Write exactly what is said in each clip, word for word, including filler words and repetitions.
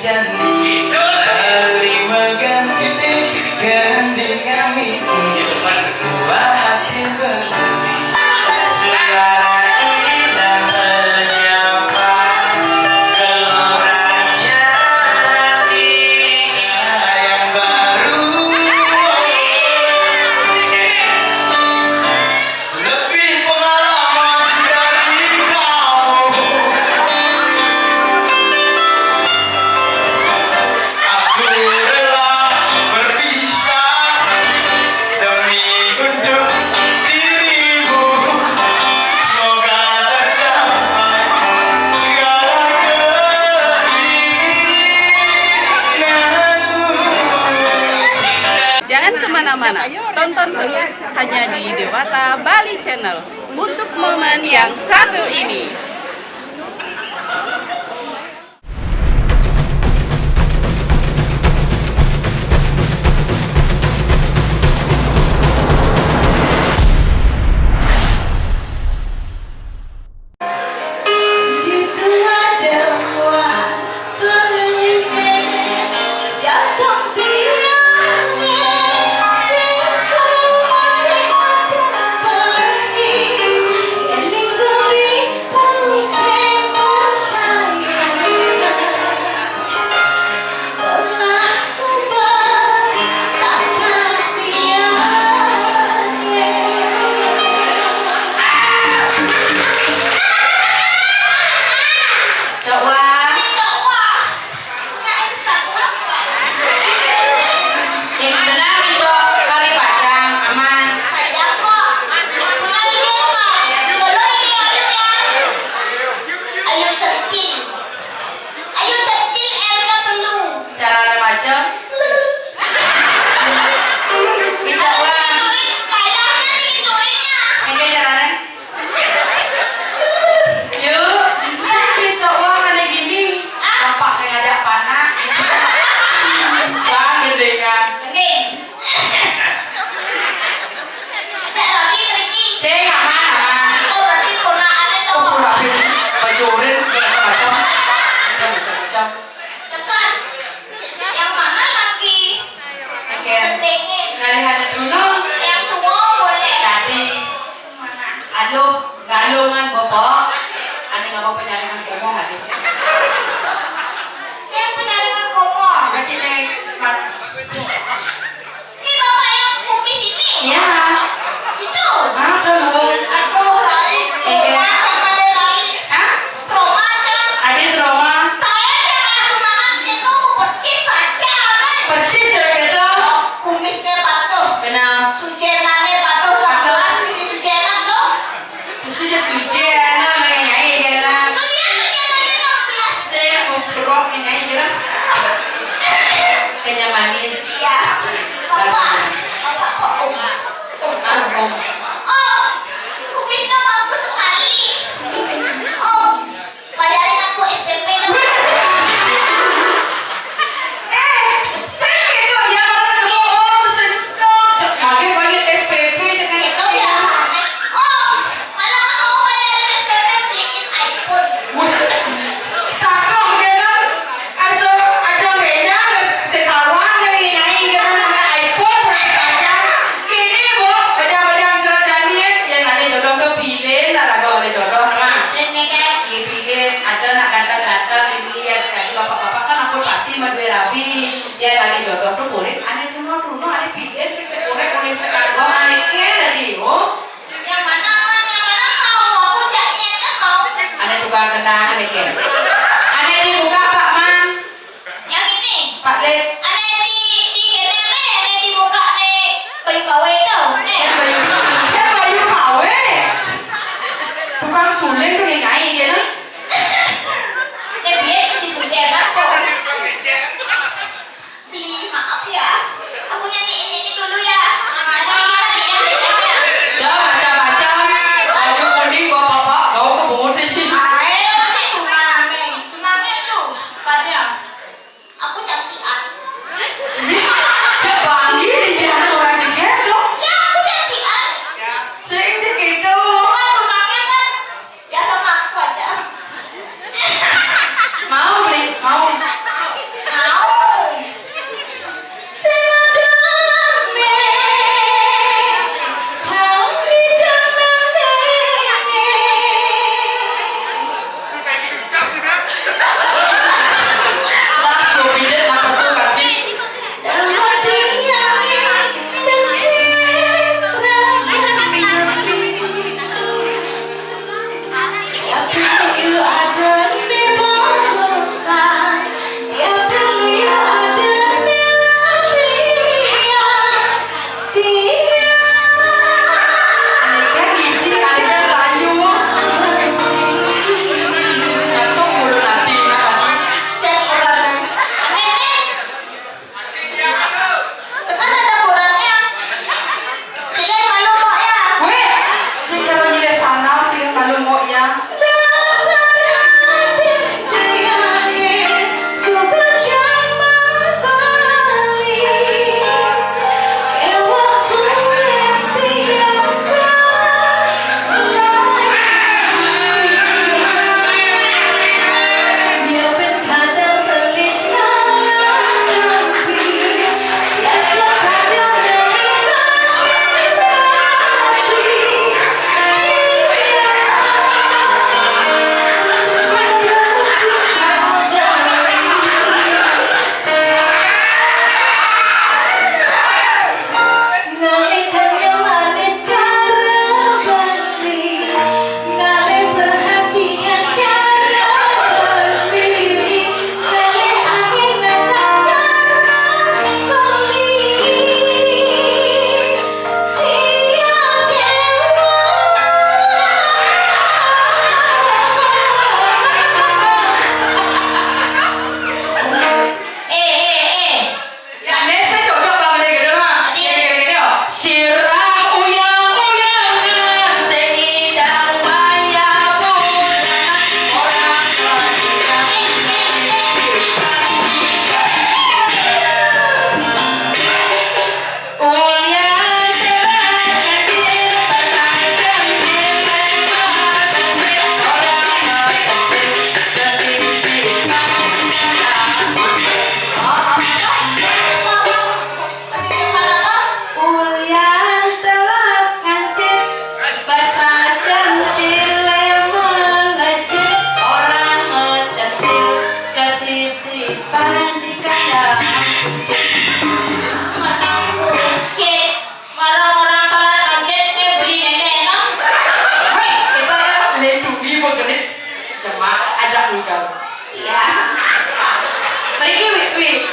Janji kali maganti, gandeng kami, buah hati beli. Suara indah menyapa, geloranya hati yang baru. Lebih pengalaman dari kamu. Aku rela berpisah demi untuk dirimu. Semoga tercapai segala keinginanmu. Jangan kemana-mana, tonton terus hanya di Dewata Bali Channel untuk momen yang satu ini. Cok Wah. Yang benar, Cok, kali pajang, aman. Pajang kok. Ayo, ayo, ayo, ayo. Ayo, centil. Ayo, centil, airnya perlu. Cara ada macam. Cok Wah. Duit, bayarnya nih duitnya. Ini caranya. Yuk, sih, Cok Wah, aneh gini. Apa yang ngajak panak? Wah, gendengan. Gending. Ada rapi, Riki. Deh, aman, aman. Oh, berarti ponakannya tuh. Oh, rapi. Pacurin, macam-macam. Macam-macam. Tekan. Yang mana lagi? Oke. Gendengin. Dari hati dulu. Yang tua boleh. Tadi. Aduh, galungan, Bapak. Ane ngapa penyaringan komo hati? Saya penyaringan komo. Berarti nih, Mas. Ini Bapak yang kumis ini? Iya. Itu? Maaf, dong. Aduh, Rai. Iya. Macam ada Rai. Hah? Trauma, Cang. Ada trauma. Saya jangan tunangan itu aku percis saja, kan? Percis saja gitu. Kumisnya patuh. Benar. Sujenannya patuh, patuh. Pas isi sujenan tuh. Sudah sujen, anak, nyai, jalan. Lihat sujenannya dong, biasa. Saya mau berok, nyai, jalan. Kenyang manis. Iya. Bapak, bapak kok, Om? Om, Om, Om. Oh, kumisnya bagus sekali. Om, bayarin aku S P P dong. Eh, saya gitu ya, orang ketemu Om, senyum. Pakai banyak S P P, cek itu biasa. Om, kalau nggak mau bayarin S P P, beliin iPhone. Wah, cakep, gitu. Asa aja beda, sekawan dari nyai, gitu, ada iPhone, aja. Kini, Bu, beda-beda cerita jani, yang ada jodoh tuh pilih, lah, lagu ada jodoh, nah. Pilih nih, kan? Iya, pilih. Ada nak ganteng-ganteng, ini ya, sekali bapak-bapak kan ampun pasti madue rabi. Ya, ada jodoh tuh boleh, ada jodoh dulu, ada pilih, sih, sekurang, boleh sekarang, ada kira, di, oh. Yang mana, Man? Yang mana mau? Aku caknya aja mau. Ada tukang kenang, ada kira. Ada dibuka, Pak Man. Yang ini? Pak Lid. Ada di, di kene, ada dibuka nih. Bayu kawe itu. Eh. Eh, Bayu. Eh, Bayu kawe. Tukang suling tuh yang nyai dia, nah. Ya, biar si suling apa kok. Beli, maaf ya. Aku nyanyiin ini dulu ya. Nanti kita D M, D M ya. Ya, macam-macam. Baju kuning, bapak-bapak, kau kebun ini. Ayo, masih tunangan. Tunangan tuh, bukannya. Aku cantikan. Ini, cek Bandi, ini anak orang jeger dong. Ya, aku cantikan. Sing gitu. Bukan tunangan kan? Ya, sama aku aja. Mau beli, mau.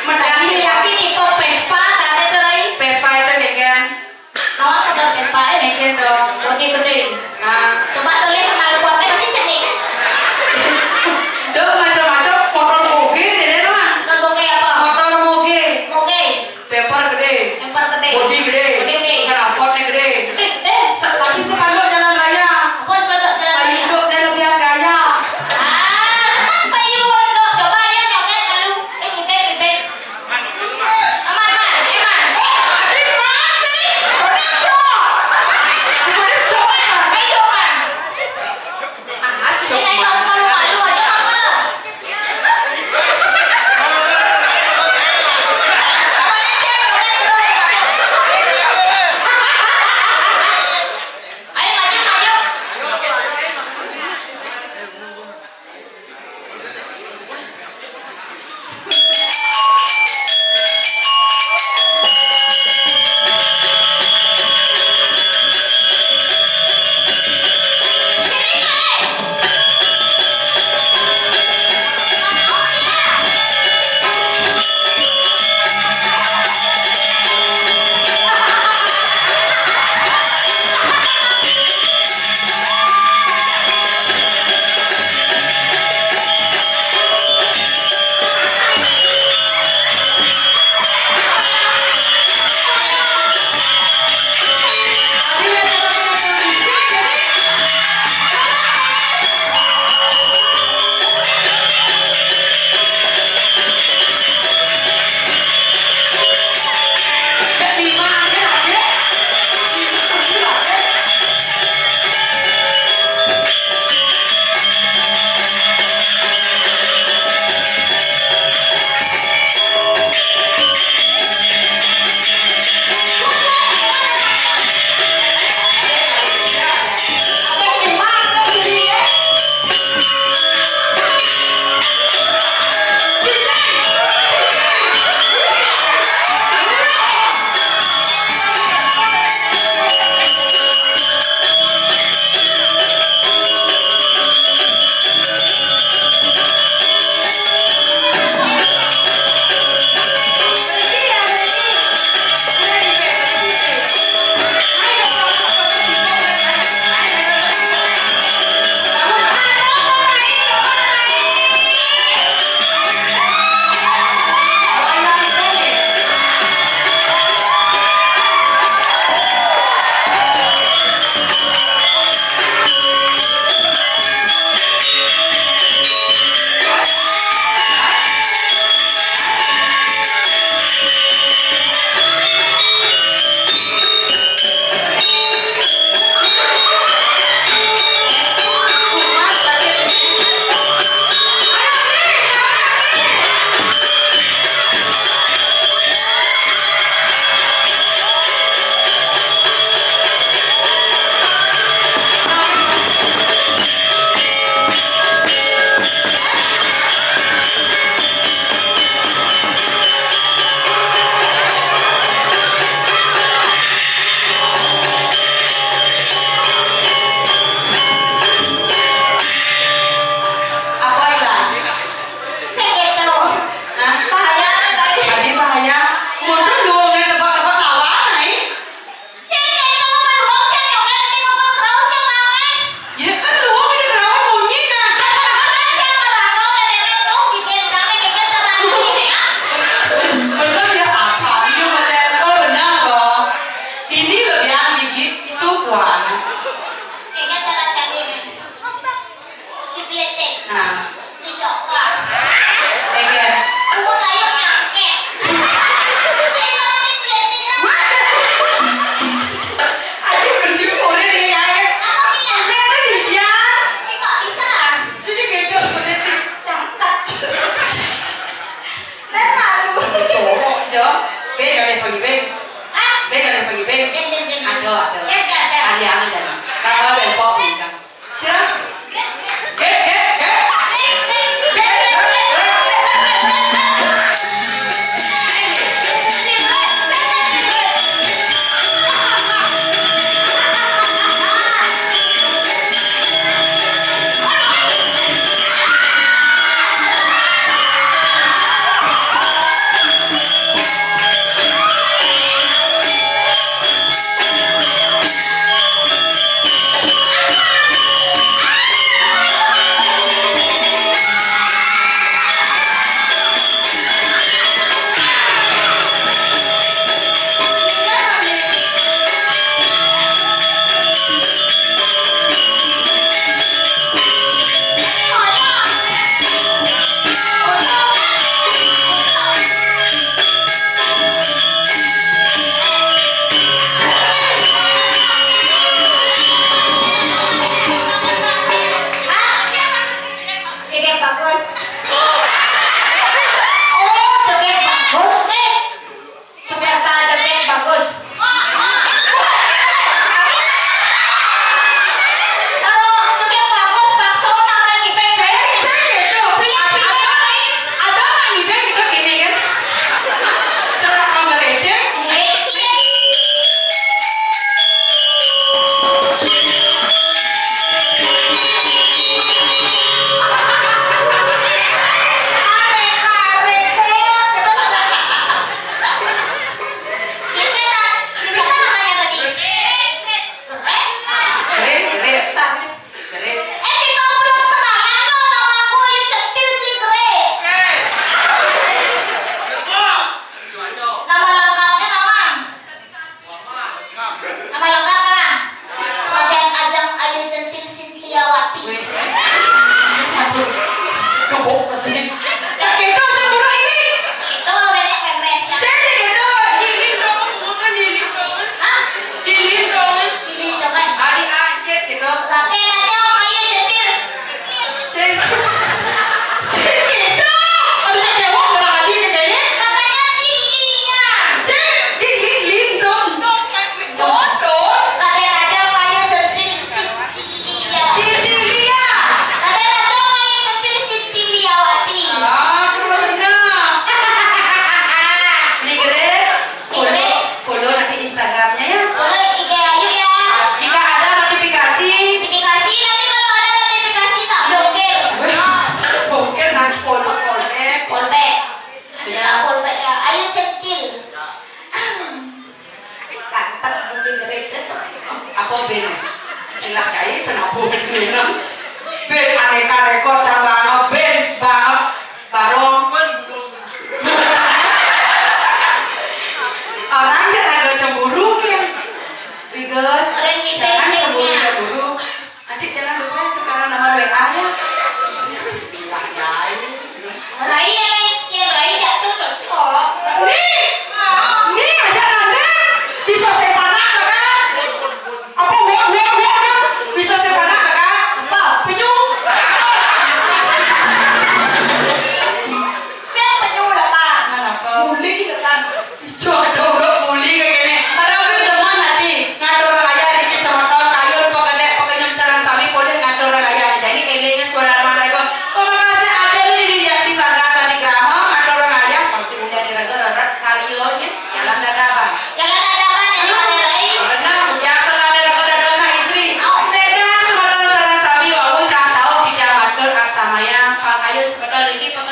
Medani laki nipu Vespa, tane cerai. Vespa itu nggih, kan? Nawa motor Vespa, eh? Nggih, dong. Bodi gede. Ah. Coba tulis sama lu kuat, eh, masih cenik. Dong, macam-macam motor moge, deh, deh, mah. Motor moge apa? Motor moge. Moge. Bemper gede. Bemper gede. Bodi gede. Bodi gede. Knalpotnya gede. Gede, gede. Se-, tapi sepanduk jalan raya. Apa sepanduk jalan raya? Payu dok dan lebih gaya. Ah, senang payu dok. Coba ayo nyoget malu. Eh, ngipek, ngipek. Aman, aman, aman. Eh, adik mati. Adik cowok. Adik cowok. Ayo, man. Ah, sini ayo, malu-malu aja kamu, loh. Apa ilang? Sing gitu. Hah? Bahaya, tadi. Tadi bahaya. Mundur dulu, nggak tebak-tebak lawan, ai. Sing gitu, beruang, sing juga, nanti ngomong perahu, sing mau, eh. Ya kan, lu ini perahu bunyi, nah. Kan, kan, kan, sing merantau, dan nenek tuh bikin kami, bikin sama ini, ya. Bener ya, apa? Iya, bener. Oh, bener, kok. Ini lebih aneh, gitu, Wan. Sehingga cara jadi. Dipilitin. Nah. Dicoba. Iya. Aku kayu nyangkut. Ayo, dipilitin lah. Aduh, bener, udah deh, ya. Apa, Mia? Udah, udah, dia. Eh, kok bisa? Sini, gendong, udah deh. Cangkat. Dan malu. Cowok, Jo. Be, gak ada yang pergi, Be. Hah? Be, gak ada yang pergi, Be. Jen, jen, jen. Ada, ada. Jen, jen, jen. Ada yang ada, jen. Kalau ada yang pop, nih, kan.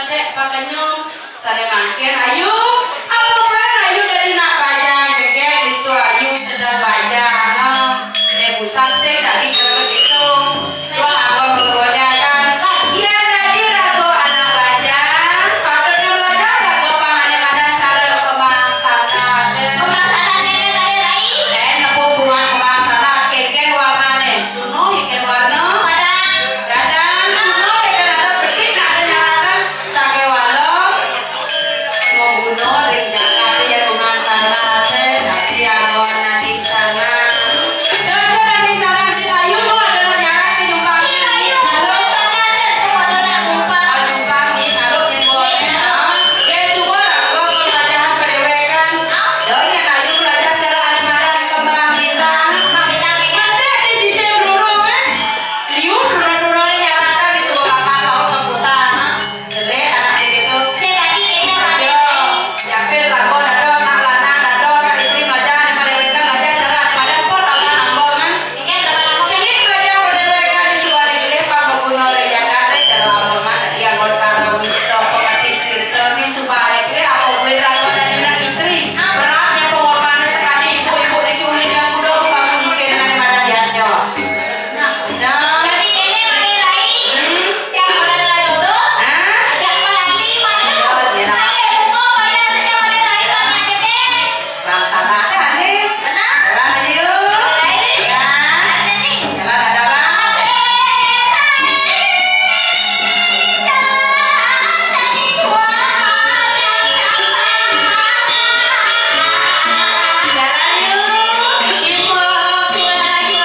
Dék, pakenyem, sané mangkin, ayu. Apa baé ayu dadi nak bajang jegég, wis tu ayu sedeng bajang. Né busan sing dadi kena begitu. Wah, aku begonya kan. Yén dadi raga anak bajang, patutnya belajar raga pang ané madan cara kemang sana. Kemang sana né, né, né, Rai. Eh, nepu bunga kemang sana, kénkén warnané. Duno, kénkén warna. Gadang. Gadang, duno, kénkén ada betik, nak ada nyaratan. Sakéwala, pangguno ring jagat ya, bungan sana, dadi anggon nadi sana. Dadi nadi sana, di ayu, no, ada nyarat ke jumpang. Halo. Oh, jumpang, nih, halo, nih, boleh, no. Ya, suba, raga, pelajaran padéwékan. Dadi, ayu, belajar cara ané madan kemang bintang. Mati di sisi brurung, eh. Liu, brurung-brurung, nyaratan di suba papan, laut, kemputan, no. Jelek anak dia gitu. Saya tadi kayaknya Yo, yakin lagu dados, nak lanang dados, nak istri belajar, anak pada wétan belajar, cara anak pada pun, anak nambah kan. Saya kira dapat apa? Jadi belajar pada mereka di suara jelek, pang berguna dari Jakarta, cara rombongan, tadi anggota Rawito, pengerti spiritual, di suara itu, apa gue ragu dari anak istri. Beratnya pengorbanan sekali, ibu-ibu di kulit yang muda, bukan mungkin anak pada dianjur. Nah, jadi kéné Madé Rai, hmm, yang pada telah jodoh, hah? Ajak melali malu. Oh, iya, nah. Balik rumah, balik aja Madé Rai, bang aja deh. Bang salah kali. Benar. Jalan aja. Madé Rai. Ya. Aja nih. Jalan ada, Bang. Madé Rai, jalan aja nih, jual. Jalan yuk, ibu belajar.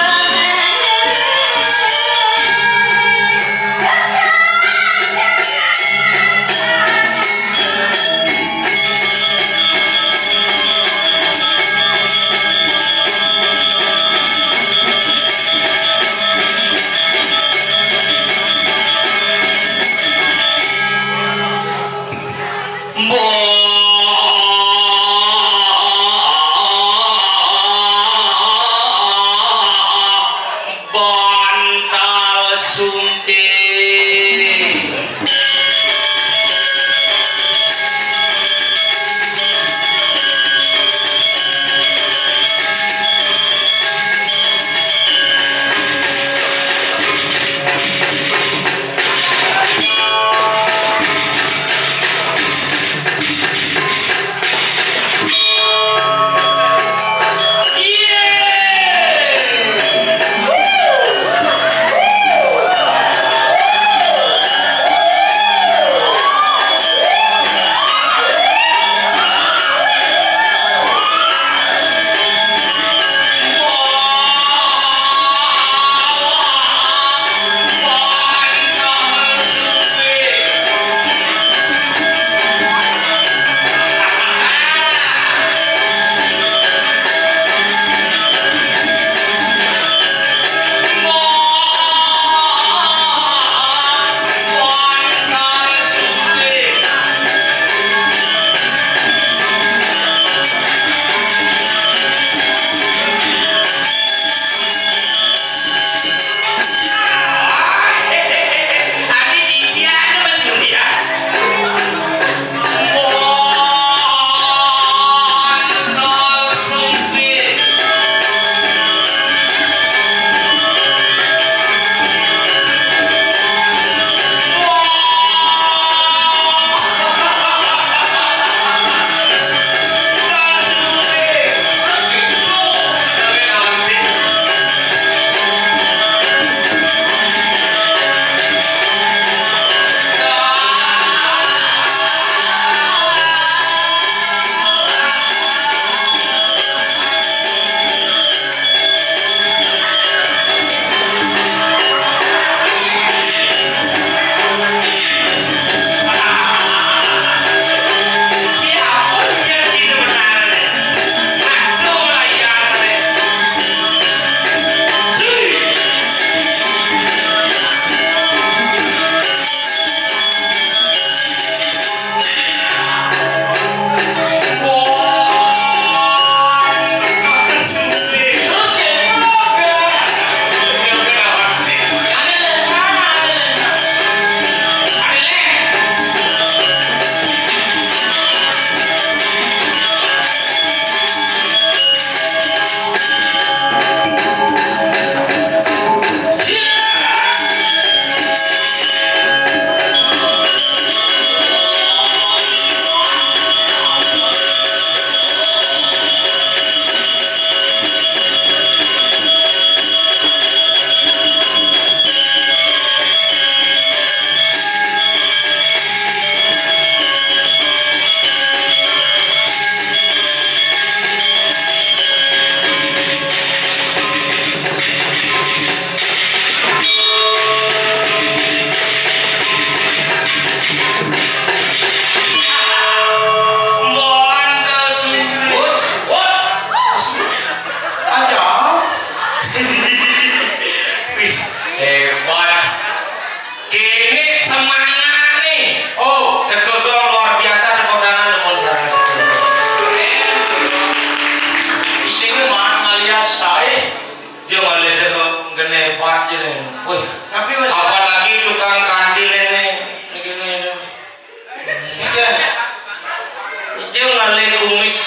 Bantal sunting.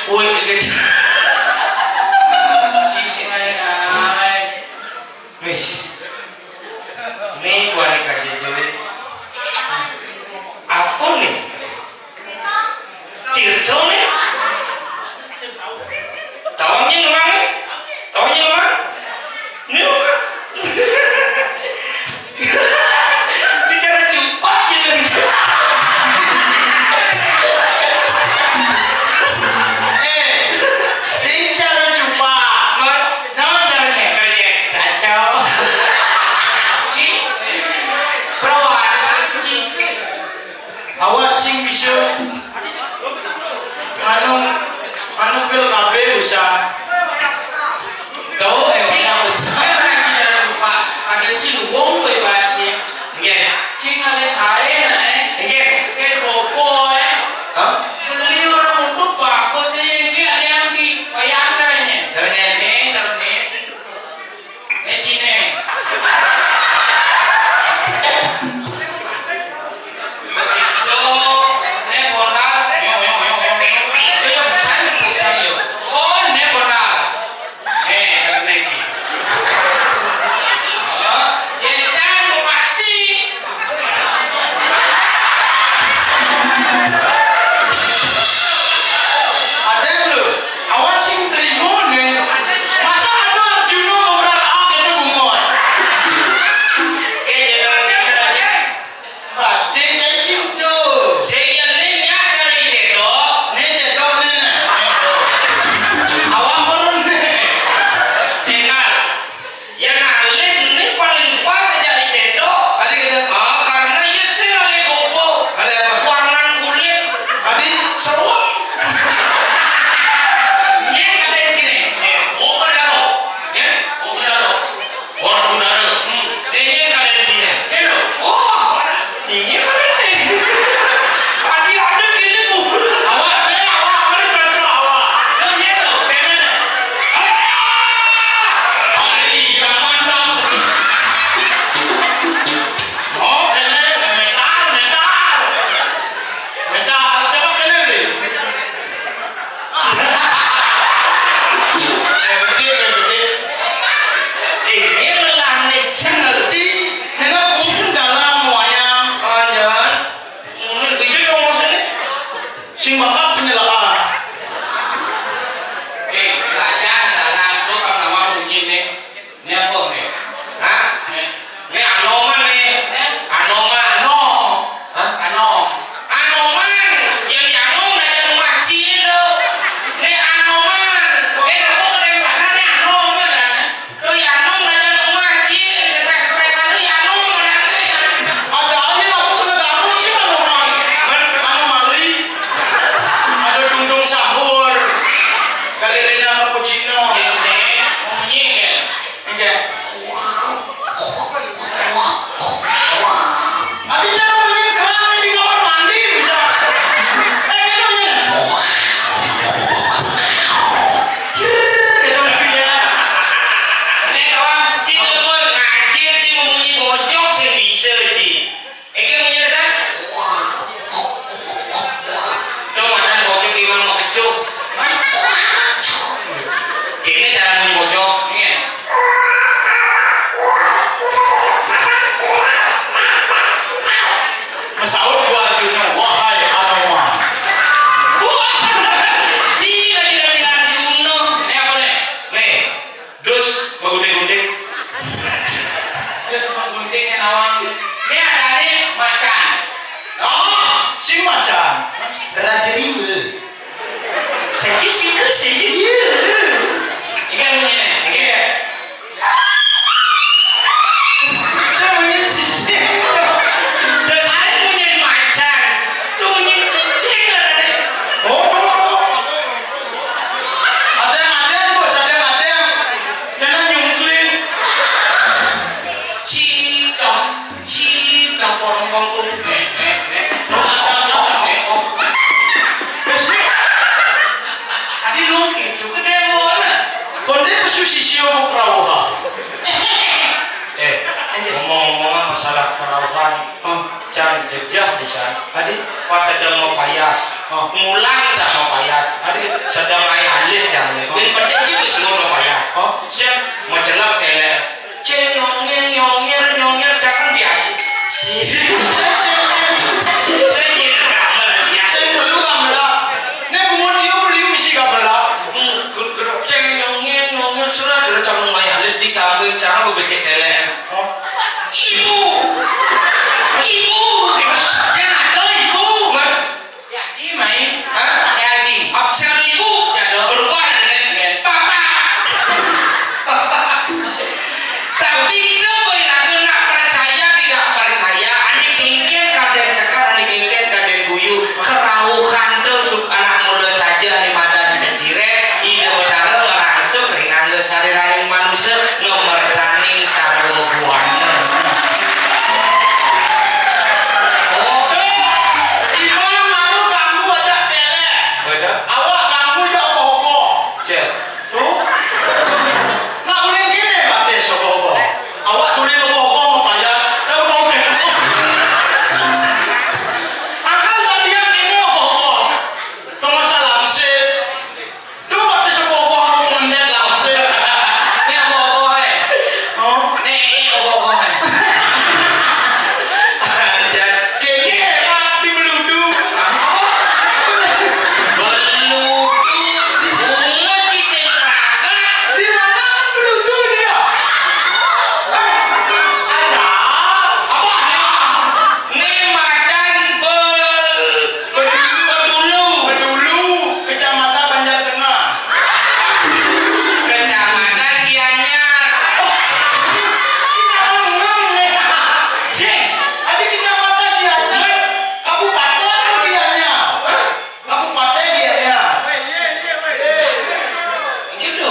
Woi, gede. Cing, ai, ai. Wis. Nih, wani kajejelit. Apa nih? Tirto nih. Tawangnya kemana? Tawangnya kemana? Ini apa? Bicara cupak gitu. Eh, sing cara cupak. Naon caranya? Kerja. Cacau. Ci. Perawat. Ci. Awak sing bisa anu, anu pil kabeh usah. Tuh, eh, cing, ngaji cara cupak. Ada cing wong kowe baca. Nggih. Cing ale sae nae. Nggih. Ke bopo, eh. Hah? Beli orang untuk bagus sih, cing ada yang di bayangkan ini. Ternyata, ternyata. Eh, cine. Begitu, ne bondal. Yo, yo, yo, yo, yo. Yo, yo, pesan, pesan, yo. Oh, ne bondal. Eh, kalau ne, ci. Oh, ya, can, pasti. Ada lu. Awas sing trimo nih. Masa anu Arjuna ngobrak awak itu bungon? Oke, generasi selanjutnya. Pasti kayak situ. Sing yang ini nyari cedok. Ini cedok nih. Awak perlu nih. Dengar. Yang alih ini paling pas aja di cedok. Ada gitu. Ah, karena ya sing alih gopo. Ada apa? Warna kulit. Ada seruang. Nyek ada di sini. Nyek. Oh, kenapa? Nyek. Oh, kenapa? Orang udara. Hmm. Dia nyek ada di sini. Iya, loh. Oh, ini kan ini. Tadi ada gini, Bu. Awak, dia awak, mana cocok awak? Lo nyek, loh. Kayaknya. Ah! Hari yang mantap. Oh, kayaknya metal, metal. Metal, coba kena ni. Eh, betul, eh, betul. Eh, dia melangit channel di, kena pun dalam wayang. Panjang. Hmm, bijak dong maksudnya. Sing bakat penyelaan. Eh, belajar dalam tu kan nama bunyi ni. Ini apa ni? Hah? Ini Anoman ni. Anoman. Anom. Hah? Anom. Anoman. Yang di Anom ada rumah Cina tu. Ini Anoman. Eh, apa ke Denpasar ni Anoman? Tu di Anom ada rumah Cina. Sepres-sepresan tu di Anom ada ni. Ada aja lah, aku sudah tahu sih Anoman. Anomali. Ada dungdung sahur. Kali Rina cappuccino. Ini, bunyi ke? Enggak. Adi cara bunyi kerang di kamar mandi bisa. Eh, gitu bunyi. Cer, gitu lucu ya. Ini kawan, Cing, mau ngaji, Cing, mau bunyi bocok, sih bisa, Cing. Iki munyi lisan. Dong, ada bocok gimana mau kecup? Gini cara bunyi bocok. Iya. Mesaut buat Arjuna, wahai Hanoman. Wah, cing lagi dari Arjuna. Ini apa nih? Nih. Dus, magunting-gunting. Dus, magunting, saya nawang. Ini ada nih, macan. Oh, sing macan. Raja Rimba. Saya sih, saya sih. Ini kan ini, ini kan. Saya punya cicing. Dus, saya punya macan. Lu punya cicing, ada nih. Oh, oh, oh. Ada yang ada, Bos, ada yang ada. Nyana nyungklin. Cika, cika, orang kampung. Nek, nek, nek. Lo ada, ada, nek. Tadi lu gitu, gede gua, nah. Konde Oh. Mulang cang mapayas. Aduh, sedeng ai alis cang. Bin pedek juga suruh mapayas. Oh, siap macelep tele. Ceng nyongir, nyongir, nyongir, jangan biasa. Sing perlu gamelan. Né bungut ieu perlu bisi gamelan. Ceng nyongir, nyongir, surat udah cang lumayan. Alis di samping cang bebesik tele. Oh. Ibu. Ibu. Jangan, ibu. Yaji main. Hah? Yaji. Apa sih ibu? Cado. Berubah dengan Papa. Tapi itu boy lagu nak percaya tidak percaya, ani kengken kadén sekar, ani kengken kadén guyu, kerauhan tuh sub anak muda saja ani madan cecire, ide betara merangsuk ringan sariraning manusia ngemertaning sarwa buana. Oke, Iban malu ganggu aja tele. Betul. Awak ganggu aja ogoh-ogoh. Cek. Tuh. Nah, ulin kene batis ogoh-ogoh. Awak tulin ogoh-ogoh mapayas. Nah, ogoh-ogoh. Akal tadi yang kene ogoh-ogoh. Tuh masalah sih. Coba ti sepupu aku mendet langsung. Ini apa-apa, eh? Oh, ini, ini apa-apa, eh? Anjay. Kayaknya hebat di beludu. Beludu. Bunga ciseng praga. Di mana beludu dia? Eh, ada. Apa ada? Ini madan bel- Bedulu. Bedulu, Kecamatan Banjar Tengah. Kecamatan Gianyar. Sing, adi Kecamatan Gianyar. Kabupaten Gianyar. Kabupaten Gianyar. Gitu.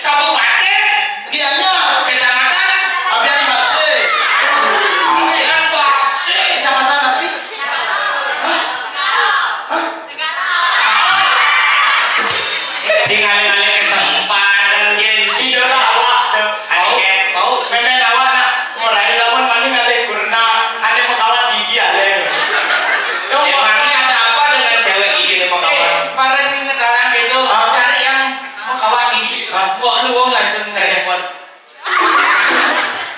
Kabupaten Gianyar. Kecamatan Abian Base. Abian Base. Kecamatan apa? Hah? Hah? Sing alih-alih kesempatan, Gen. Idola awak tuh. Ane, Gen. Mau, mau. Memen awak nak. Murah lamun mani ngalih kurna. Ane mengkawat gigi alih. Emangnya ada apa dengan cewek gigi ini mengkawat? Eh, para sing ngetarang gitu. Ah. Cari yang mengkawat gigi. Ah. Kok lu langsung ngerespon?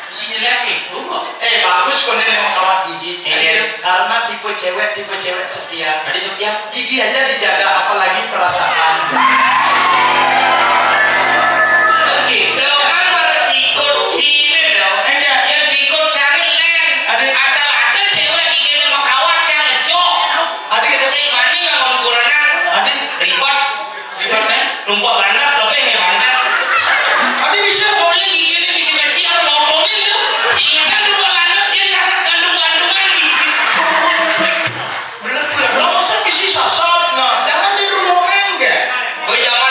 Isinya lihat itu kok. Eh, bagus kok nih mengkawat gigi. Iya. Karena tipe cewek, tipe cewek setia. Tadi setia? Gigi aja dijaga, apalagi perasaan. Gitu kan, pada sikut sini dong. Iya. Yang sikut cari leng. Ada. Asal ada cewek gigi ini mengkawat, cang ngejok. Ada. Sing mani yang mau kurenan. Ada. Ribet. Ribet, eh? Tumpah banget, lebih nih banget. Tapi bisa boleh gigi ini bisa besi harus ngomongin tuh. Ingat kan tumpah banget, dia sasat gantung-gantungan gigi. Bener-bener, lo masa bisa sasat? Nah, jangan di rumah orang, ya. Gue jangan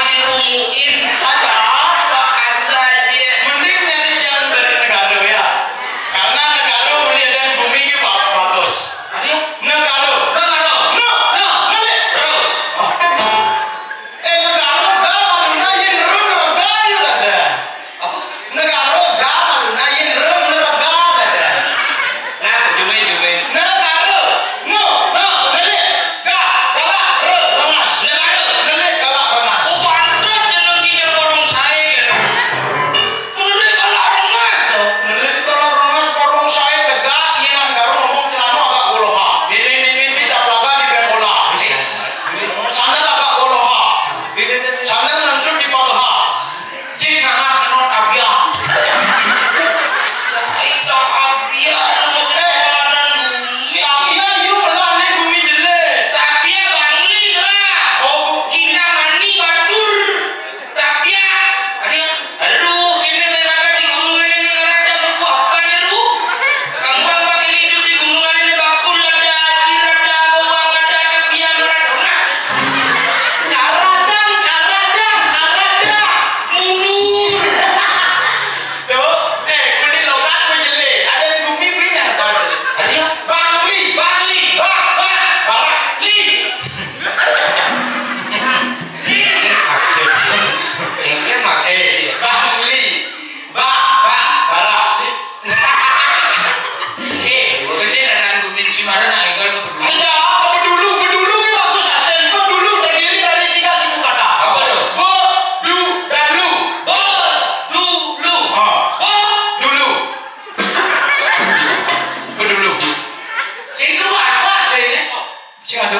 Sing ado.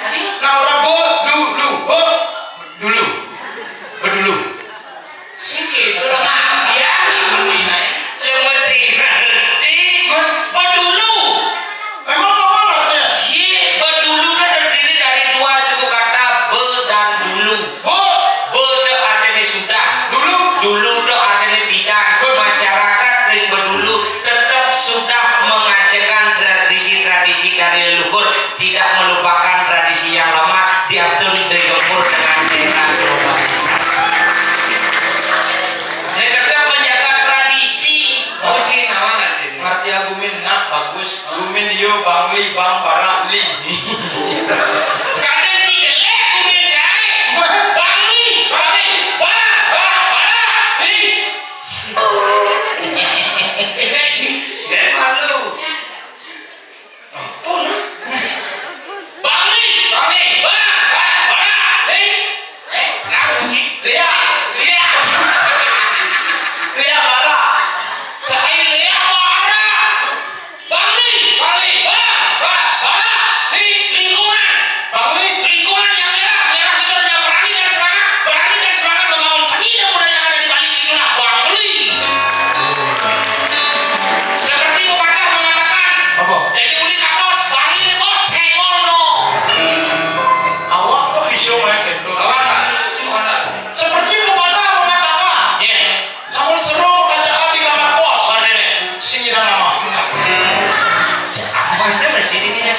Tadi nak ora bo dulu, bo dulu. Bedulu. Sing gitu lah, dia yang masih ngerti. Bedulu. Memang kamu ngerti ya? Iya, bedulu kan terdiri dari dua suku kata, be dan dulu. Bo. Be itu artinya sudah. Dulu. Dulu itu artinya tidak. Masyarakat yang bedulu tetap sudah mengajarkan tradisi-tradisi dari leluhur, tidak melupakan tradisi yang lama, diastun digempur dengan era globalisasi. Saya tetap menjaga tradisi. Oh, Cina banget ini. Ngerti aku, Min, nak bagus. Gumin yo Bangli, Bang Bara, Li. Kadang si jelek gumin cai. Bangli, Bangli, Bang, Bang, Bara, Li. Ini sih, dia malu. Ampun. Bangli, Bangli, Bang, Bang, Bara, Li. Eh, kenapa, Ci? Lia, Lia. Lia Bara. Saya Lia Bara. Bangli, Bangli, Bara, Bara, Li, lingkungan. Bangli. Lingkungan yang merah, merah itu artinya berani dan semangat, berani dan semangat membangun seni dan budaya yang ada di Bali, itulah Bangli. Seperti pepatah mengatakan, apa? Jadi uli katos, Bangli nih bos, senggol no. Awak kok bisa main gitu? Awak, awak. Seperti pepatah mengatakan, iya. Sampun seru kacaan di kamar kos. Waduh. Sing nyidang nama. Apa sih di sini nih ya?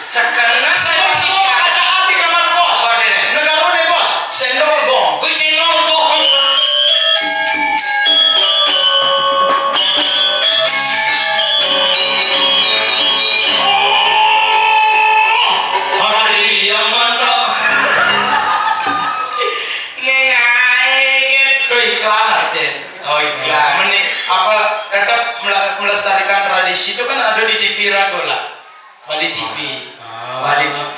Sekena saya masih siap. Kacaan di kamar kos. Waduh. Negara deh, Bos. Sendok, Bos. Wih, sendok, Bos. Hari yang mantap. Ngengai gitu. Tuh iklan aja. Oh, iklan. Meni-, apa, tetap mela-, melestarikan tradisi itu kan ada di T V Rago lah. Bali T V. Ah. Bali T V.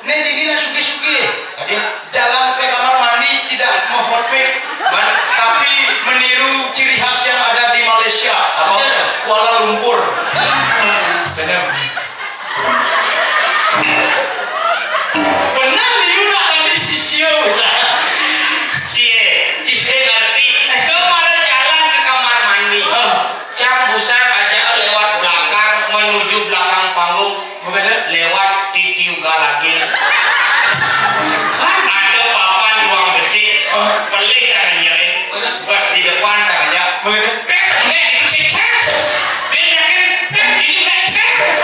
Nih, ini lah suki-suki. Tadi? Jalan ke kamar mandi tidak menghotpik, man-, tapi meniru ciri khas yang ada di Malaysia. Apa? Kuala Lumpur. Benar. Benar, liu nak tadi sisio, Ustaz. Cie, cie ngerti. Kemarin jalan ke kamar mandi. Ah. Cang busan aja lewat belakang, menuju belakang panggung. Benar. Lewat titiuga lagi. Kan ada papan ruang besi. Ah. Pelih cang nyerin. Benar. Pas di depan cang aja. Benar. Pek, pek, itu si Ces. Dia yakin, pek, ini pek Ces.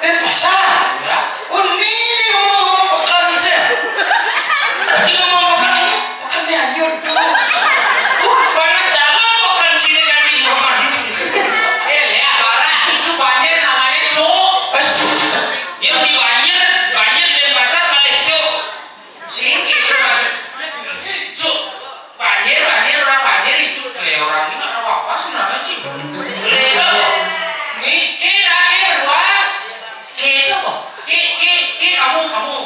Denpasar. Ya. Oh, ini ngomong-ngomong pekan sih. Ini ngomong pekan ini, pekan Cianjur tuh. Uh, panas banget pekan sini kan sih, Muhammad. Eh, lihat, Bara, itu banjir namanya, Cuk. Eh, yang di banjir, banjir Denpasar malah, Cuk. Sing gitu maksud. Cuk, banjir, banjir, orang banjir itu. Lé, orang ini nggak tahu apa sebenarnya, Cik. Lé, ini, ke, lah, ke, berdua. Ke itu apa? Ke, ke, ke, kamu, kamu.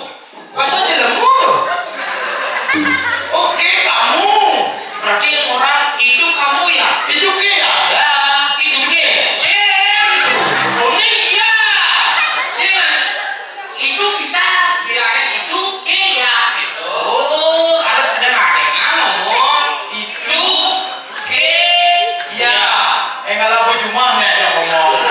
Masa jelemu tuh? Oke, kamu. Berarti yang orang itu kamu ya? Itu ke ya? Ya, itu ke. Sip. Oh, ini iya. Sip, Mas. Itu bisa bilangnya itu ke ya, gitu. Oh, harus ada ngadéngé ngomong itu ke ya. Eh, kalau aku cuma nih aja ngomong.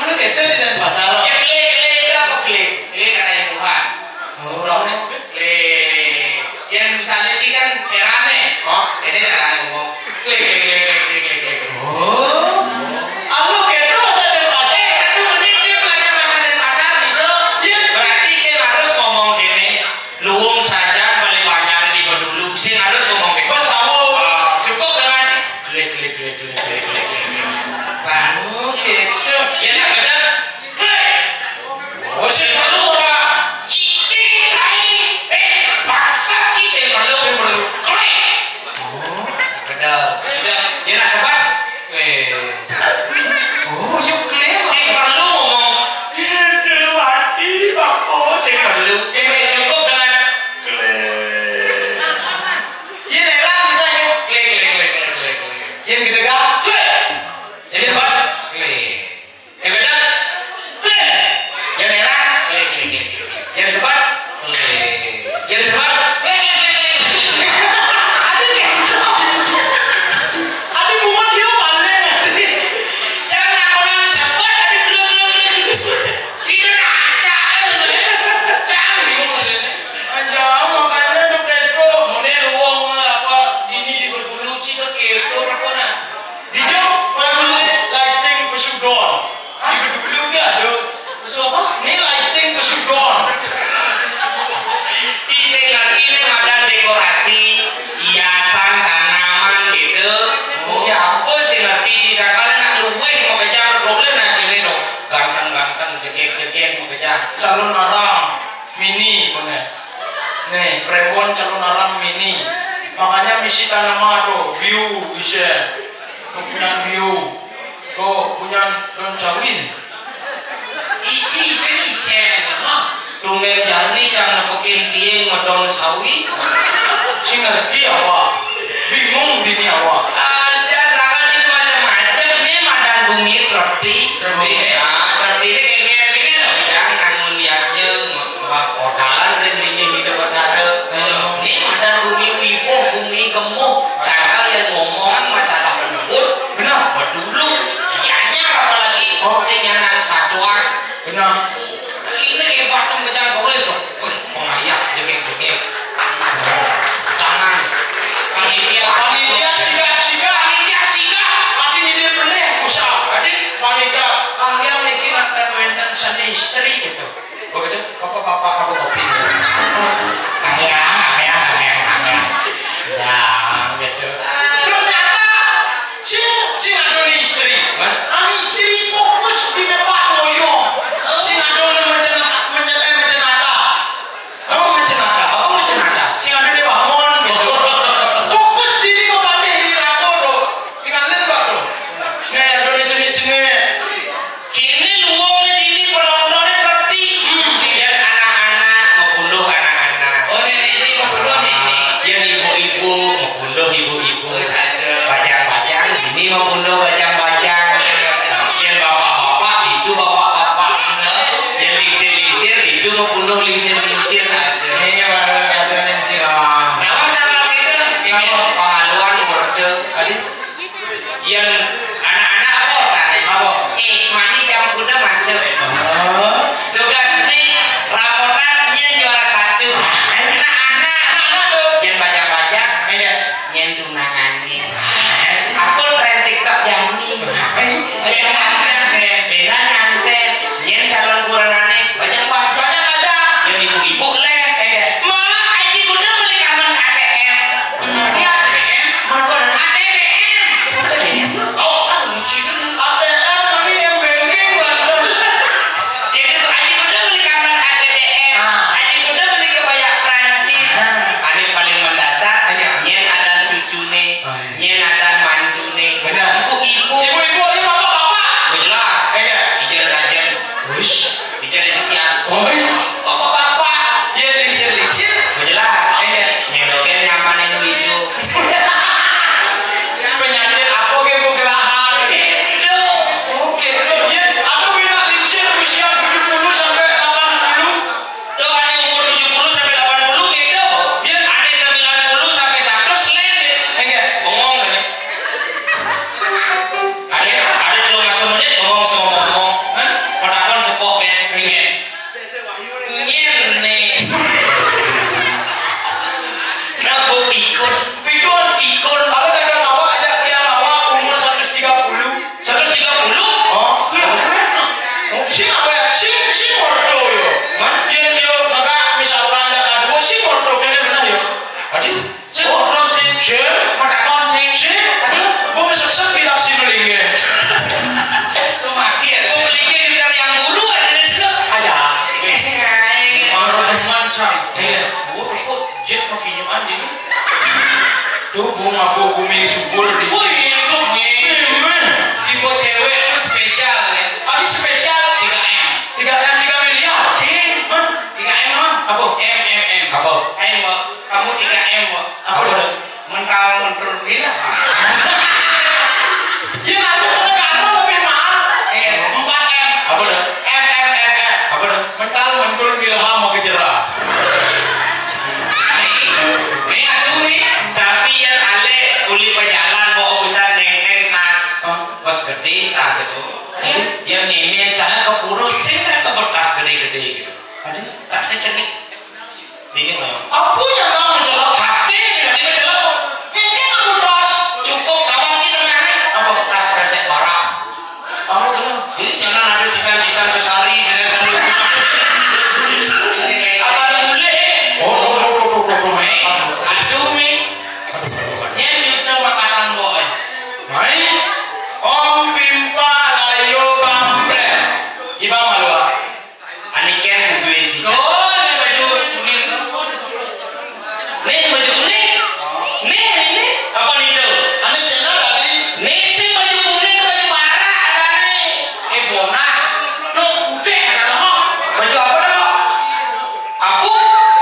Lu gitu di Denpasar. Ya, klik, klik, apa klik? Ini kata imbuhan. Oh. Lé. Yang misalnya Ci kan peran nih. Hah? Ini caranya ngomong. Klik, klik, klik, klik, klik, klik, klik. Oh. Aku gitu bahasa Denpasar. Eh, satu menit dia belajar bahasa Denpasar, bisa. Iya. Berarti saya harus ngomong gini. Luwung saja balik banyak di dulu. Saya harus ngomong gini. Bos, tahu. Ah, cukup dengan klik, klik, klik, klik, klik, klik, klik. Pas. Oh, gitu. Ya, nggak ada. Klik. Oh, sing perlu ora? Cicing kai. Eh, paksa cicing perlu. Sing perlu. Klik. Oh, bener. Udah, ya nak sebat. Eh. Oh, yuk klik. Sing perlu ngomong. Itu mati, Bako. Sing perlu. Sing cukup dengan klik. Iya, daerah misalnya. Klik, klik, klik, klik, klik, klik. Yang gede gak? Klik. Yang sebat. Klik. Yang gedeg, klik. Yang merah, klik, klik, klik. Yang sebat, klik. Yang sebat, klik, klik, klik, klik. Ada gitu. Ada bunga dia paling. Jangan aku nang sebat, ada klik, klik, klik. Itu naca, cang, bingung. Aja, makanya lu kepo. Mone luwung apa, dini di Bedulu, Ci, kepo, apa, nah? Dijo, baru lighting pesudon. Di Bedulu ki ada. Pesu apa? Ini lighting pesudon. Ci sing ngerti ini madan dekorasi, hiasan, tanaman gitu. Oh. Siapa sih ngerti, Ci, sakali nak luweh makejang, boleh nak kene dong. Ganteng-ganteng, jegeg-jegeg makejang. Calon arang. Mini, mana? Nih, prembon calon arang mini. Makanya misi tanaman tuh, biu, bisa. Tuh punya biu. Tuh punya daun sawi. Isi, isi, isi. Mah. Tumben jani cang nepekin tieng madon sawi. Sing ngerti awak. Bingung bini awak. Aja, jangan sini macam-macam. Ini madan bumi, terti. Terti. Ya, terti ini kayak gini loh. Yang nganggo niatnya, wah, kodalan ring linggih Ida Betara. Iya. Ini madan bumi wibuh, bumi gemuh. Sakalian ngomongan masalah lembut. Benar. Bedulu. Dianyar apalagi. Oh. Sing nyanan satuan. Benar. Ini hebat dong, kejang boleh tuh. Wih, pengayah, jegeg-jegeg. Tangan. Panitia. Panitia sigap-sigap. Panitia sigap. Hati ini boleh, usah. Tadi panitia, kalian niki nak dan wenten seni istri gitu. Begitu, bapak-bapak aku kopi. Kaya, kaya, kaya, kaya. Ya, gitu. Ternyata, si, si ada istri. Hah? Ada istri fokus di depan loyong. Si ada mencenata, mencenata, mencenata. Apa mencenata? Apa mencenata? Sing ada dia bangun gitu. Fokus diri kembali di rago tuh. Tinggalin, Pak, tuh. Nih, ada cengit-cengit. Kini luwung dini penontonnya peti. Hmm. Biar anak-anak mau Oh, ya, ingin. Ngene. Napa pikun? Pikun, pikun. Kalau dagang awak, ajak kuliah awak umur seratus tiga puluh. Seratus tiga puluh? Oh, iya. Oh, sing apa ya? Sing, sing ordo yo. Hah? Yen yo, maka misalkan ada dua, sing ordo kene benar yo. Aduh. Sing ordo sing. Sing. Mata kon sing. Sing. Aduh, gua bisa sepi dah sini linge. Lu mati ya? Gua linge di yang guru ada di situ. Ada. Baru teman, Sang. Iya. Gua kok jet makin nyuan ini. Tuh, bunga bu bumi subur di. Wih, itu nih. Tipe cewek itu spesial ya. Ada spesial. Tiga M. Tiga M, tiga miliar. Sini. Hah? Tiga M apa? Apa? M, M, M. Apa? Ayo, Wak. Kamu tiga M, Wak. Apa tuh? Mental mental gila. Iya, aku kena karma lebih mahal. Iya, empat M. Apa tuh? M, M, M, M. Apa tuh? Mental mentul milha mau kejerah. Nih, nih, aduh nih. Tapi yang ale uli pejalan mau urusan nengkeng tas. Hah? Pas gede tas itu. Iya. Yang nenek sana ke purus sih kan ke tas gede-gede gitu. Aduh, tasnya cenik. Ini mah. Apa yang kamu celok? Hati sih tadi celok. Ini aku tas. Cukup kawan sih tengahnya. Apa tas kresek barang? Apa tuh? Ini jangan ada sisan-sisan sesari, sisan-sisan lucu. Apa ada mulai? Oh, oh, oh, oh, oh, oh, oh. Aduh, Mi. Ini bisa makanan boy. Mai. Om pimpa layo gamble. Iba malua. Aniken kuduin cica. Oh, ini baju kuning. Nih, baju kuning. Nih, ini apa nih tuh? Ane channel tadi. Nih, si baju kuning, baju bara, ada nih. Eh, bona. No, putih ada loh. Baju apa dah, Kak? Aku?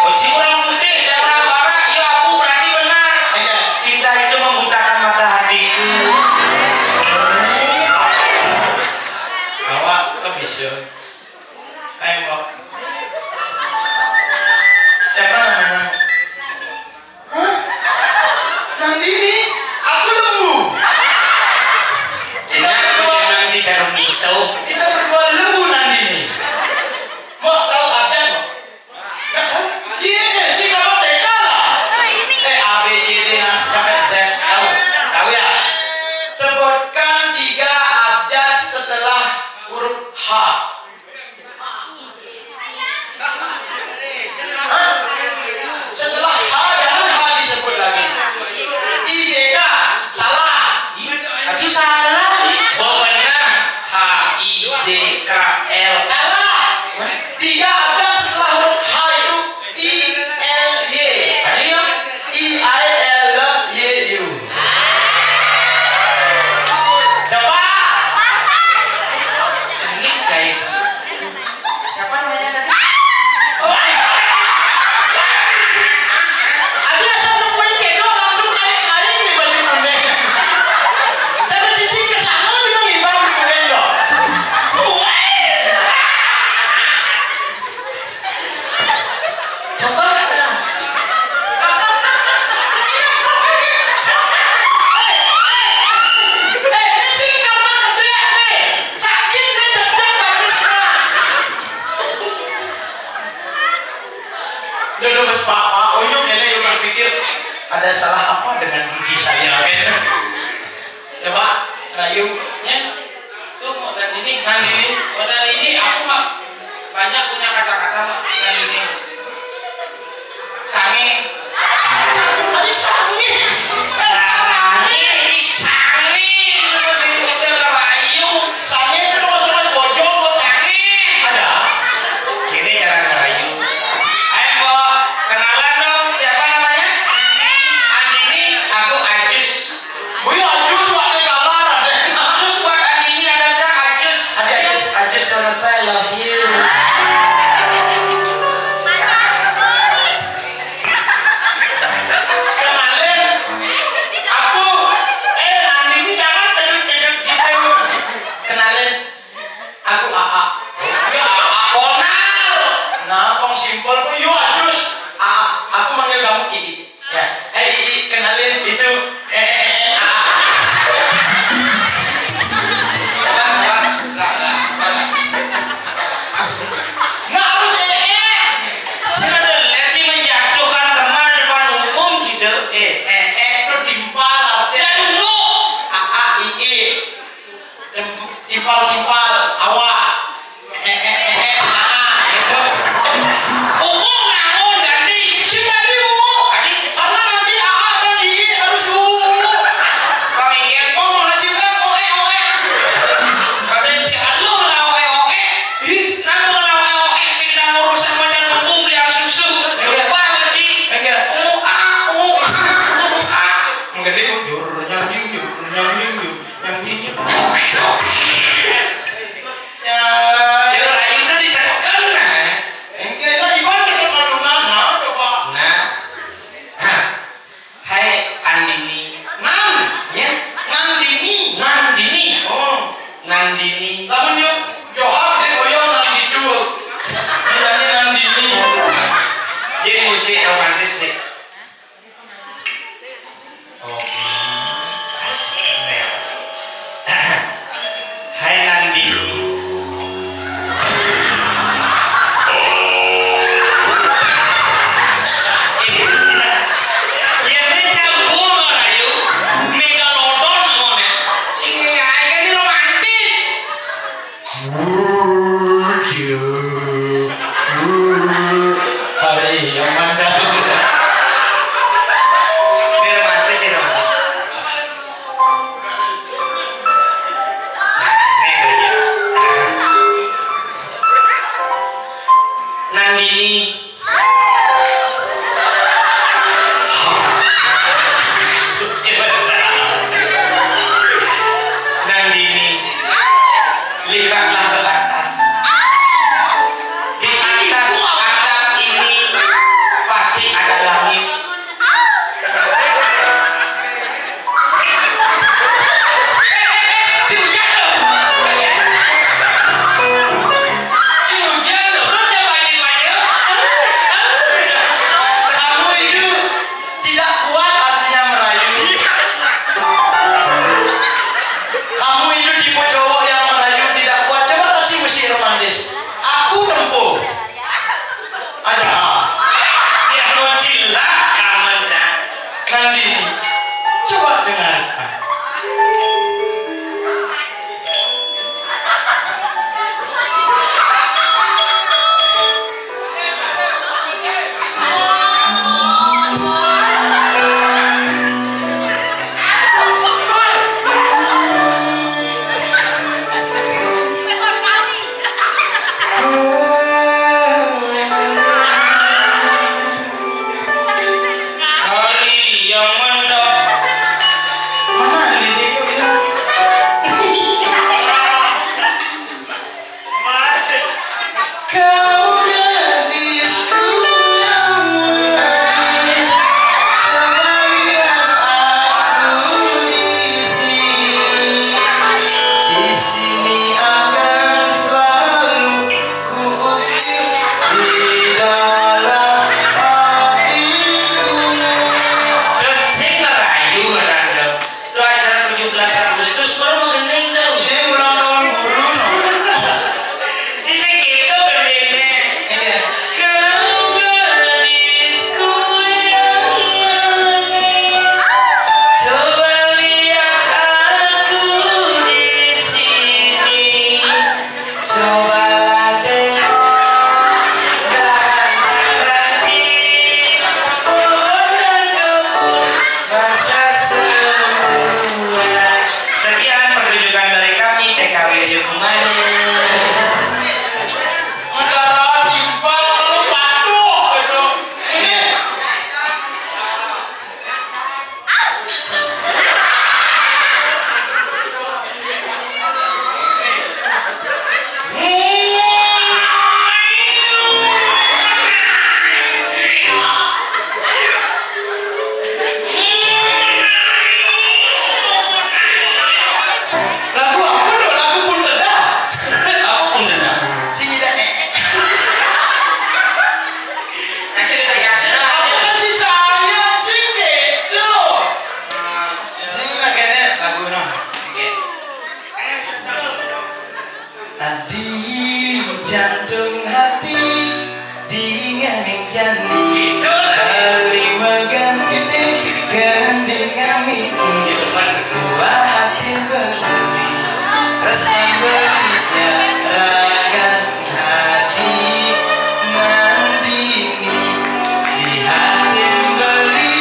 Oh, si orang putih, si orang bara. Iya, aku berarti benar. Iya. Cinta itu membutakan mata hatiku. Awak kan bisa. Saya mau. Siapa namanya? Hah? Nandini? Aku lembu. Kita berdua. Jangan si Carung Miso. Kita berdua lembu, Nandini. Mau tahu abjad, mau? Nggak tahu? Iya, iya, si kamu T K lah. Eh, A, B, C, D, nah, sampai Z. Tahu? Tahu ya? Sebutkan tiga abjad setelah huruf H. Hah? Setelah H, jangan H disebut lagi. I J K, salah. Tapi salah nih. Oh, benar. H I J K L. Salah. Tiga abjad setelah huruf H itu I L Y. Ada ya? I I L love Y U. Coba. Cenik kayak itu. Siapa namanya tadi? Ada asal nemuin cendol langsung kain-kain di baju kuning. Tapi cicing ke sana juga ngibang di kuning dong. Coba. Eh, ini sih karena gede nih. Sakit nih, jejak bagusnya. Udah, udah, Mas, Pak, Pak Oyong kayaknya yang berpikir, "Ada salah apa dengan gigi saya?" Coba, rayu, ya. Tuh, mau Nandini, Nandini. Oh, Nandini, aku mah banyak punya kata-kata, Mak, Nandini. Sange. Tadi sange. Sange, ini sange. Terus bisa ngerayu. Sange itu terus-terus bojong, lo sange. Ada. Gini cara ngerayu. Ayo, Mbok, kenalan dong. Siapa namanya? Andini, aku Ajus. Wih, Ajus, Pak, di kamar, ada. Ajus, buat Andini, ada Cak Ajus. Ada Ajus, Ajus sama saya, love you. Romantis nih. Oh, asik nih. Hai Nandini. Yén campur merayu, megalodon ngoné. Cing, aing kan ini romantis. Hari yang mana? Ini romantis, ini romantis. Nah, ini dulu. Nandini. Nandini, lihatlah ke atas. Di atas atap ini pasti ada langit. Kamu itu tidak kuat artinya merayu. Kamu itu tipe cowok yang merayu tidak kuat. Coba kasih musik romantis. Aku tempo. Aja. Ya, mau cilaka, Manca. Nandini, coba dengarkan. Hari yang mantap. Mana ini? Kau gadisku yang manis, coba lihat aku di sini. Di sini akan selalu ku ukir di dalam hatiku. Terus saya ngerayu, Randa. Itu acara tujuh belas Agustus, baru mau gending dong. Saya ulang tahun guru, no. Si segitu gendingnya. Iya. Kau gadisku yang manis, coba lihat aku di sini. Cobalah tengok dan perhati pohon dan kebun rasa surga. Sekian pertunjukan dari kami, T K W Rio Kumani. Mendarat di empat, kalau patuh gitu. Ini. Lagu apa tuh? Lagu Punten dah. Apa Punten dah? Sing tidak. Kasih sayang. Aku kasih sayang sih gitu. Sing lagi nih lagu no. Adi jantung hati dingin jani bali maganti gendingan iki buah hati beli resmi beli raga hati Nandini di hati beli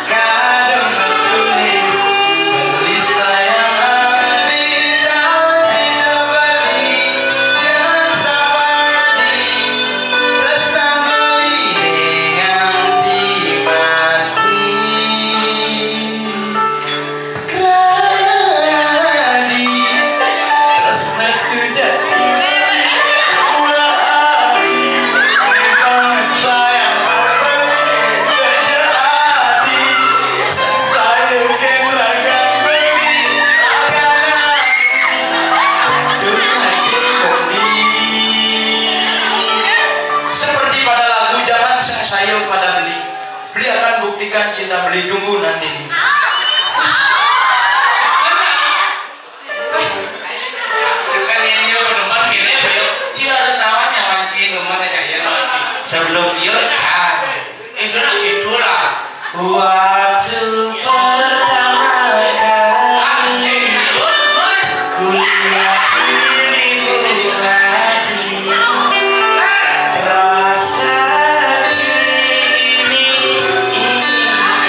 kadung beli beli sayang adi tahu sida beli dengan sapa Ikan cinta beli tunggu nanti nih. Sekarang ini pedoman gini ya, Bro. Ci harus namanya mancing rumah aja ya, nanti. Sebelum dia can. Eh, kena gitulah. Waktu pertama kali kulihat dirimu lagi, rasa ini ingin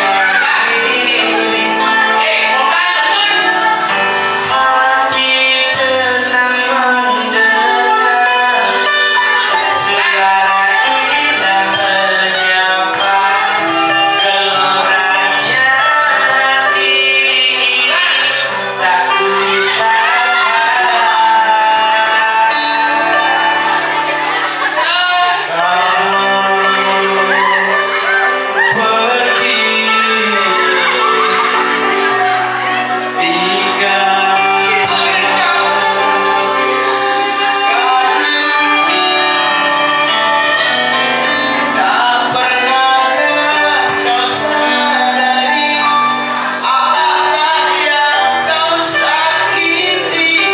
kau kirim. Hati tenang mendengar suara indah menyapa, geloranya hati ini tak kusangka. Kau pergi tinggalkan tak pernah kau sadari, apalah yang kau sakiti.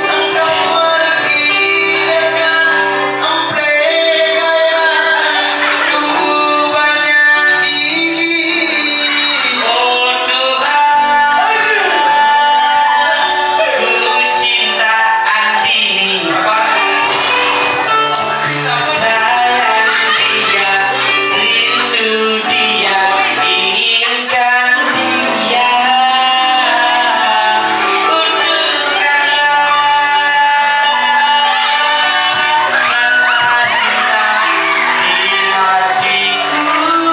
Engkau pergi dengan emple gaya, dulu banyak gigi. Oh Tuhan, ku cinta Antini. Ku sayang dia, rindu dia, inginkan dia. Untukkanlah rasa cinta di hatiku.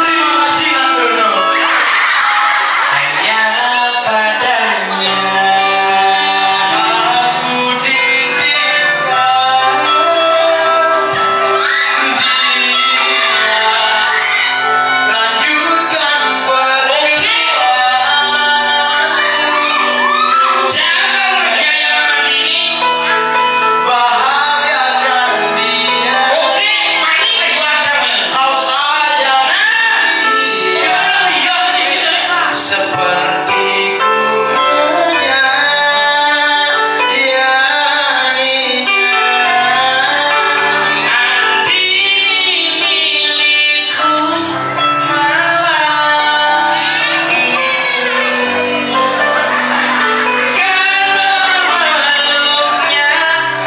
Terima kasih, Nang Dono. Hanya padanya. Aku titipkan dia. Lanjutkan perjuangan. Jangan menyayangi ini. Bahagiakan dia. Oke, mari berjuang sama. Kau sayang. Nah, siapa yang bilang? Seperti ku menyayanginya. Antini milikku malam ini. Kan memeluknya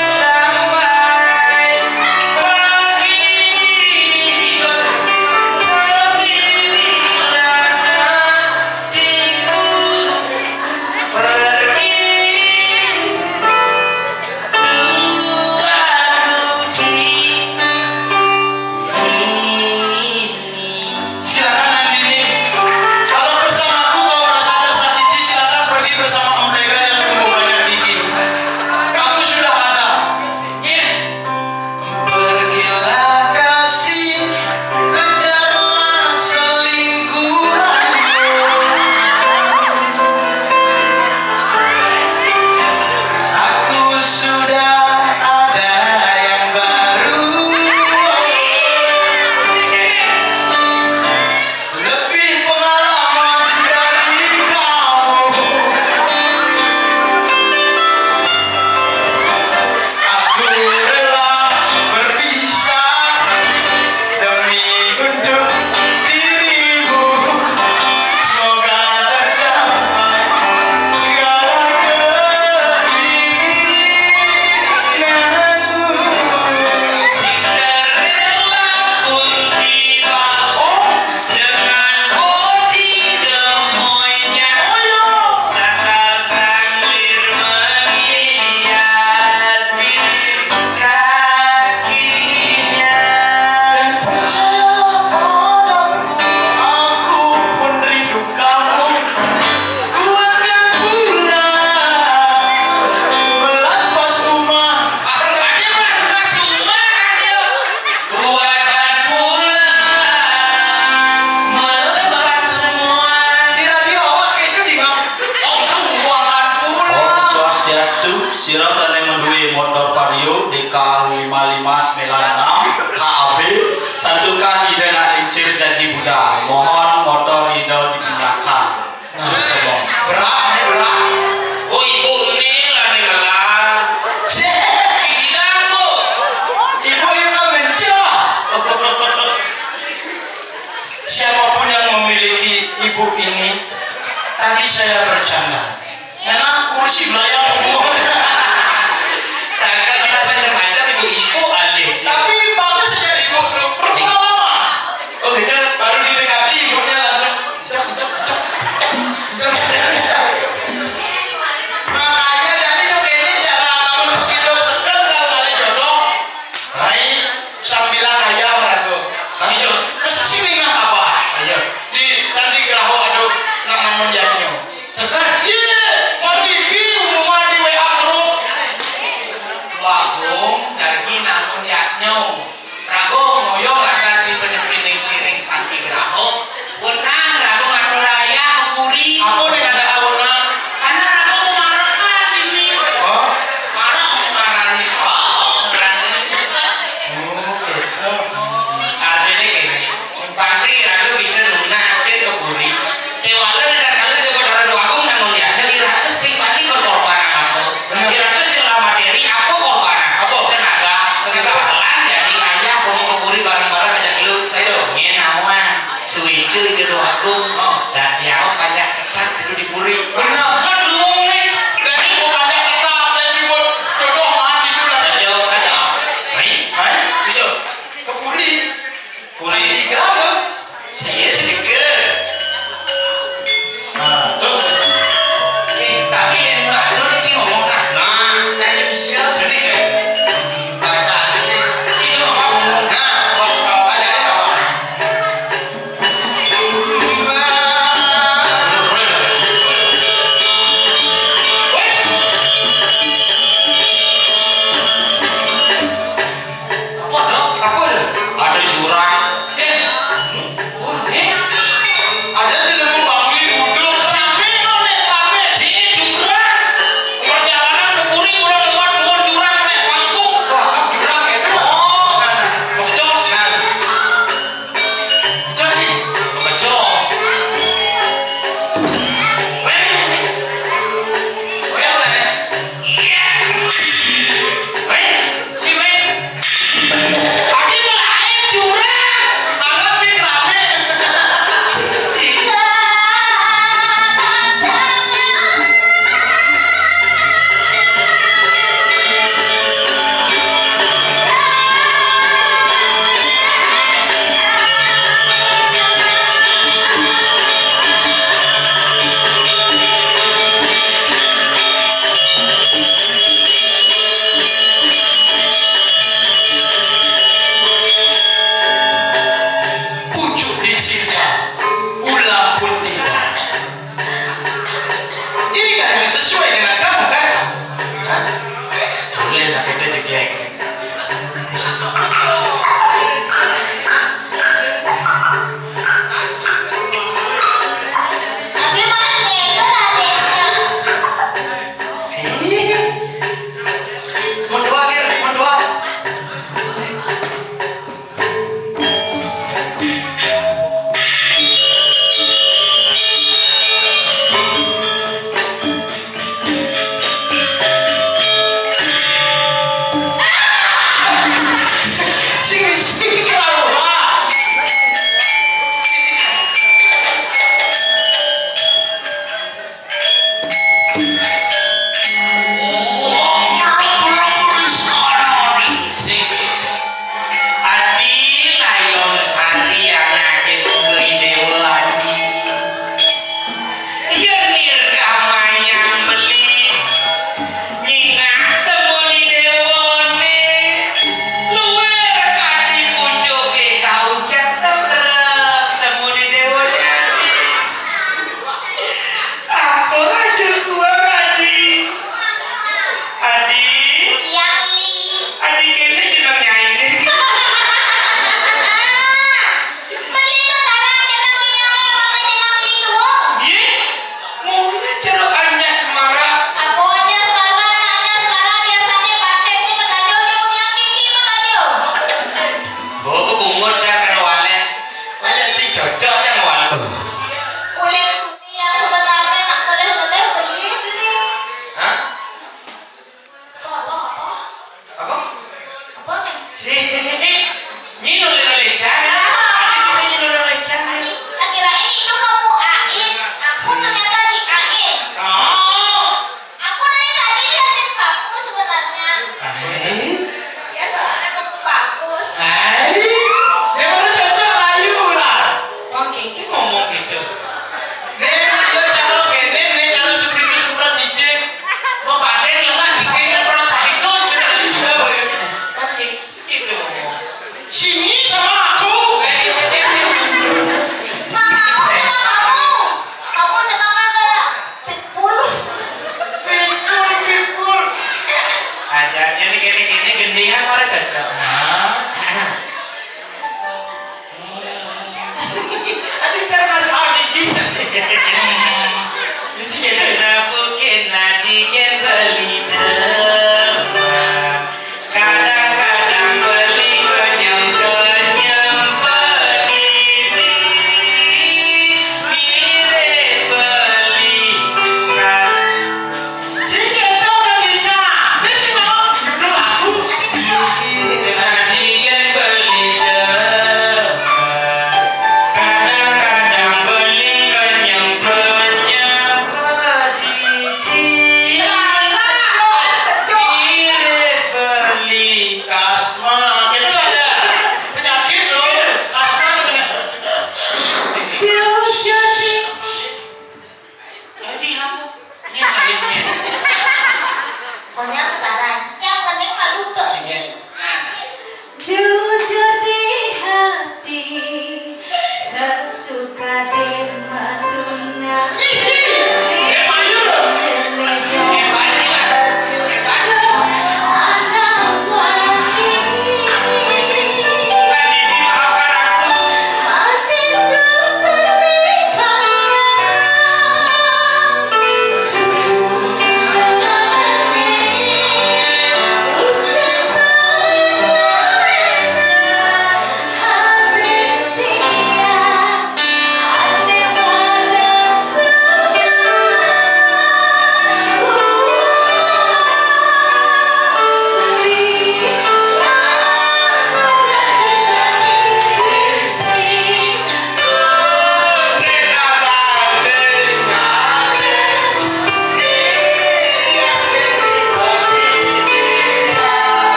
sampai pagi. Tapi bila hatiku pergi, tunggu aku di sini. Silakan, Nandini. Kalau bersamaku kau merasa tersakiti, silakan pergi bersama Om Lega yang tumbuh banyak gigi. Aku sudah ada. Pergilah kasih, kejarlah selingkuhanmu. Aku sudah ada yang baru. Lebih pengalaman dari kamu. Aku rela berpisah demi untuk dirimu. Semoga tercapai segala keinginanmu. Cinderella pun tiba, oh, dengan bodi gemoynya. Oh, ya. Sandal sanglir menghiasi kakinya. Dan percayalah padaku, aku pun rindu kamu. Ku akan pulang, melas pas rumah. Ah, ada pas, pas rumah kan dia. Ku akan pulang, melepas semua. Di radio awak itu di ngam-, Om, ku akan pulang. Om Swastiastu, sira sane menduwe motor Vario D K lima lima sembilan enam H A B, santukan ida nak lingsir dadi budal. Mohon motor Ini tadi saya bercanda. Karena kursi melayang semua. Sangka kita macam-macam, ibu-ibu alih. Tapi bagus saja ibu tu. Berpengalaman. Oh, gitu. Baru didekati ibunya langsung. Cek, cek, cek. Cek, cek. Makanya jadi dok ini cara lamun begitu sekan kalau kali jodoh. Mai sambilan ayam aku. Ayo, masa sih minggat apa? Ayo. Di tadi geraho aduh nang namun jadinya. Sekan. Iya, mau bibi umum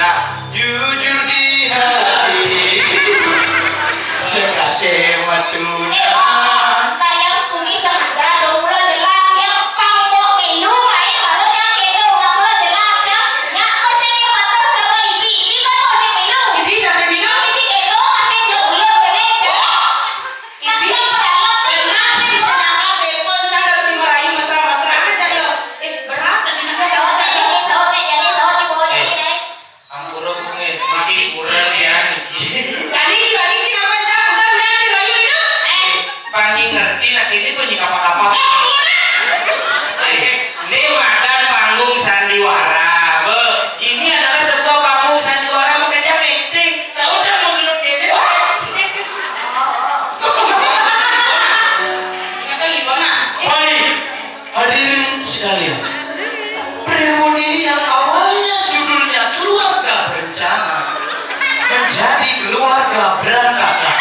Nah, jujur di hati. Sekate matuna. Nah, yang studi sengaja dong ulah jelas, yang pang bok milu, ae baru yang kedo udah ulah jelas, ya. Nya apa sih dia patah karo ibi, ibi kan mau sih milu. Ibi kasih milu. Isi kedo masih dia ulah kene. Ibi, pernah nih saya telepon, saya udah si Merayu mesra-mesra aja, yo. Eh, berat dan ini saut, jadi saut, jadi saut di bawah ini, deh. Ampura, Bung, eh. Makin kurang ya, niki. Tadi, Ci, tadi, Ci, apa, Ci? Usah, udah, Ci, layu, udah. Eh, pangi ngerti, nak ini bunyi kapal-kapal. Eh, ini madan panggung sandiwara, Be. Ini adalah sebuah panggung sandiwara mengejar akting. Saya udah mau gelut gini. Baik, hadirin sekalian. Premon ini yang awalnya judulnya Keluarga Berencana menjadi Keluarga Berantakan.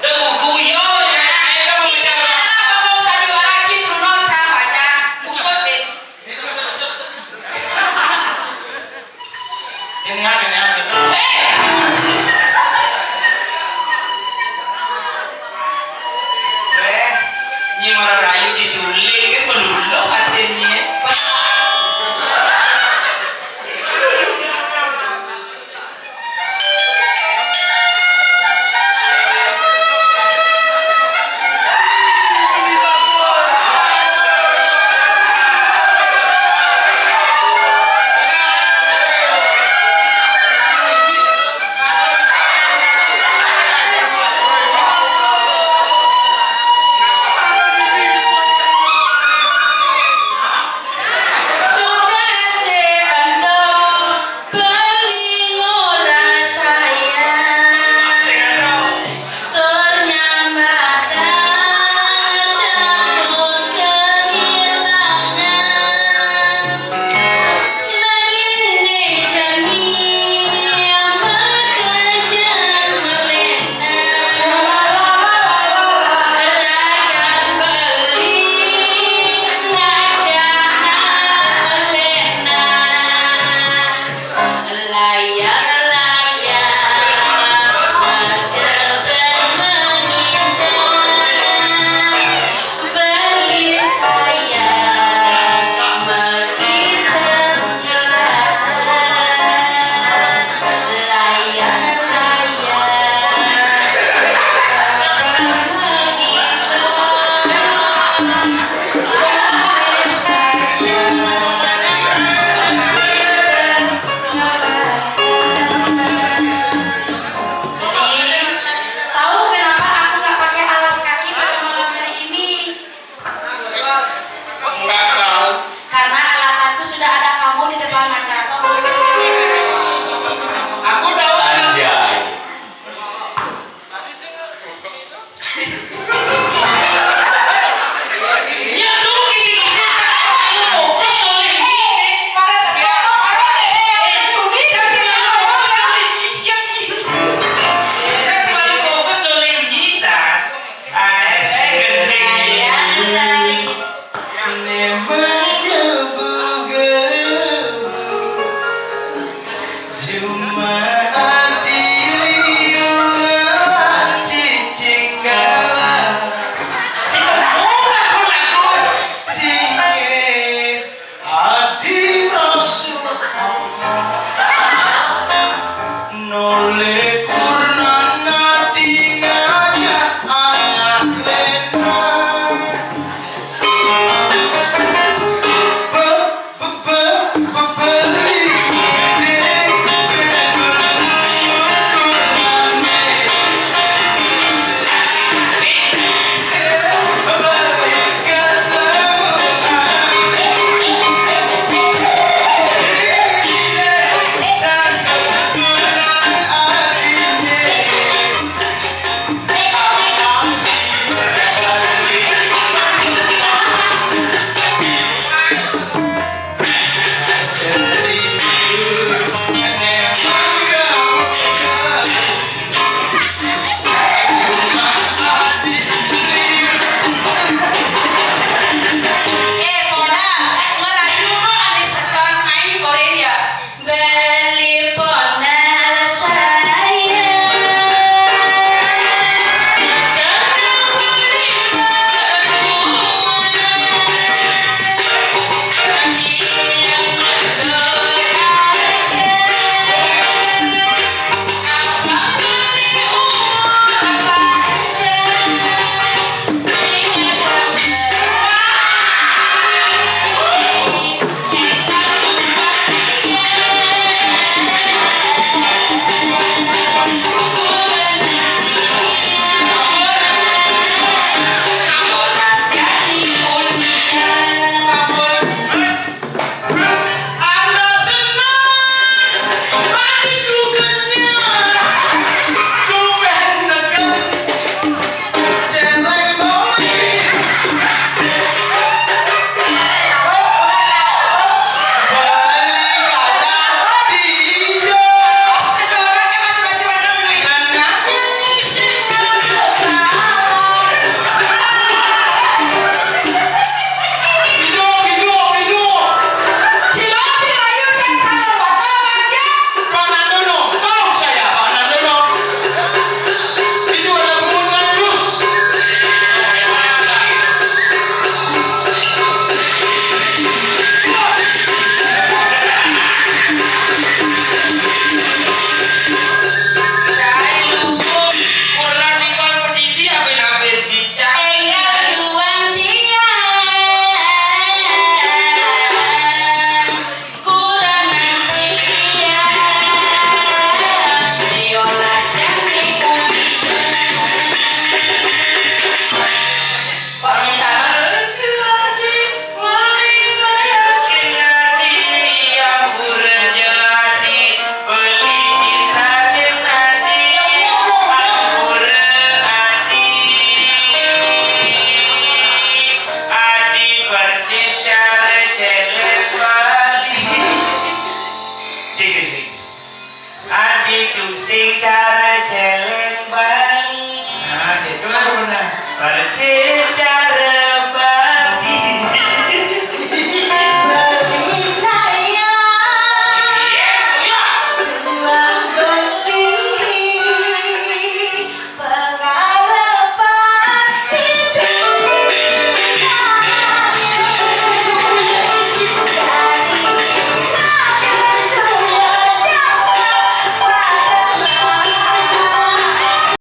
Debu guyon, ya. Ini adalah pembawa sandiwara Citruno, Cang Baca. Usut, Beb. Ini ya, ini ya.